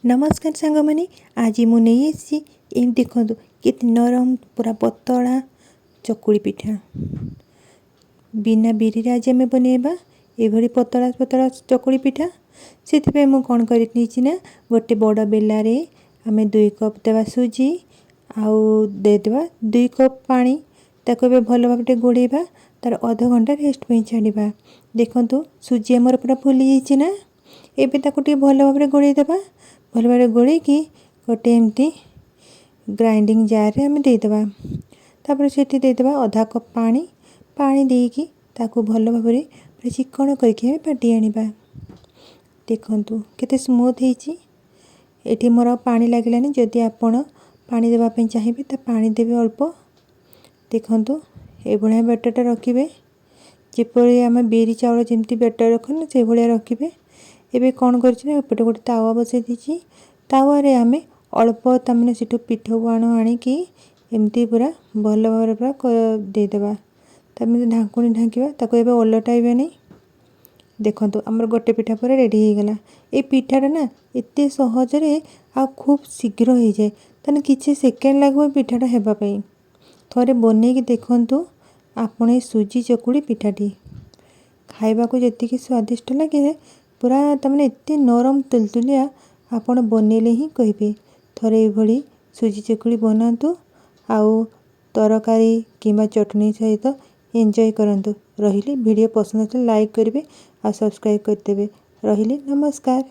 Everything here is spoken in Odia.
ନମସ୍କାର ସାଙ୍ଗମାନେ, ଆଜି ମୁଁ ନେଇ ଆସିଛି, ଏମିତି ଦେଖନ୍ତୁ କେତେ ନରମ, ପୁରା ପତଳା ଚକୁଳି ପିଠା। ବିନା ବିରିରେ ଆଜି ଆମେ ବନେଇବା ଏଭଳି ପତଳା ପତଳା ଚକୁଳି ପିଠା। ସେଥିପାଇଁ ମୁଁ କ'ଣ କରି ନେଇଛି ନା, ଗୋଟେ ବଡ଼ ବେଲାରେ ଆମେ 2 କପ୍ ଦେବା ସୁଜି ଆଉ ଦେଇଦେବା 2 କପ୍ ପାଣି। ତାକୁ ଏବେ ଭଲ ଭାବରେ ଟିକେ ଗୋଳେଇବା, ତାର ଅଧଘଣ୍ଟା ରେଷ୍ଟ ପାଇଁ ଛାଡ଼ିବା। ଦେଖନ୍ତୁ, ସୁଜି ଆମର ପୁରା ଫୁଲି ଯାଇଛି ନା? ଏବେ ତାକୁ ଟିକେ ଭଲ ଭାବରେ ଗୋଳେଇ ଦେବା। ଭଲ ଭାବରେ ଗୋଳେଇକି ଗୋଟେ ଏମିତି ଗ୍ରାଇଣ୍ଡିଙ୍ଗ ଜାର୍ରେ ଆମେ ଦେଇଦେବା। ତାପରେ ସେଠି ଦେଇଦେବା ଅଧା କପ୍ ପାଣି। ପାଣି ଦେଇକି ତାକୁ ଭଲ ଭାବରେ ପୁରା ଚିକଣ କରିକି ଆମେ ବାଟି ଆଣିବା। ଦେଖନ୍ତୁ କେତେ ସ୍ମୁଥ୍ ହେଇଛି। ଏଠି ମୋର ପାଣି ଲାଗିଲାନି। ଯଦି ଆପଣ ପାଣି ଦେବା ପାଇଁ ଚାହିଁବେ ତ ପାଣି ଦେବେ ଅଳ୍ପ। ଦେଖନ୍ତୁ, ଏଭଳିଆ ବ୍ୟାଟରଟା ରଖିବେ, ଯେପରି ଆମେ ବିରି ଚାଉଳ ଯେମିତି ବ୍ୟାଟର ରଖନ୍ତି, ସେଇଭଳିଆ ରଖିବେ। ଏବେ କ'ଣ କରିଛି ନା, ଏପଟେ ଗୋଟେ ତାୱା ବସାଇ ଦେଇଛି। ତାୱାରେ ଆମେ ଅଳ୍ପ ତାମାନେ ସେଠୁ ପିଠଉ ଆଣ ଆଣିକି ଏମିତି ପୁରା ଭଲ ଭାବରେ ପୁରା ଦେଇଦେବା। ତାପରେ ଢାଙ୍କୁଣୀ ଢାଙ୍କିବା ତାକୁ। ଏବେ ଓଲଟାଇବାନି। ଦେଖନ୍ତୁ, ଆମର ଗୋଟେ ପିଠା ପୁରା ରେଡ଼ି ହେଇଗଲା। ଏଇ ପିଠାଟା ନା ଏତେ ସହଜରେ ଆଉ ଖୁବ୍ ଶୀଘ୍ର ହେଇଯାଏ। ତାହେଲେ କିଛି ସେକେଣ୍ଡ ଲାଗିବ ପିଠାଟା ହେବା ପାଇଁ। ଥରେ ବନେଇକି ଦେଖନ୍ତୁ ଆପଣ ଏ ସୁଜି ଚକୁଳି ପିଠାଟି। ଖାଇବାକୁ ଯେତିକି ସ୍ୱାଦିଷ୍ଟ ଲାଗେ, ପୁରା ତାମାନେ ଏତେ ନରମ ତୁଲତୁଲିଆ, ଆପଣ ବନେଇଲେ ହିଁ କହିବେ। ଥରେ ଏଇଭଳି ସୁଜି ଚକୁଳି ବନାନ୍ତୁ ଆଉ ତରକାରୀ କିମ୍ବା ଚଟଣି ସହିତ ଏନ୍ଜୟ କରନ୍ତୁ। ରହିଲି। ଭିଡ଼ିଓ ପସନ୍ଦ ଆସିଲେ ଲାଇକ୍ କରିବେ ଆଉ ସବସ୍କ୍ରାଇବ୍ କରିଦେବେ। ରହିଲି, ନମସ୍କାର।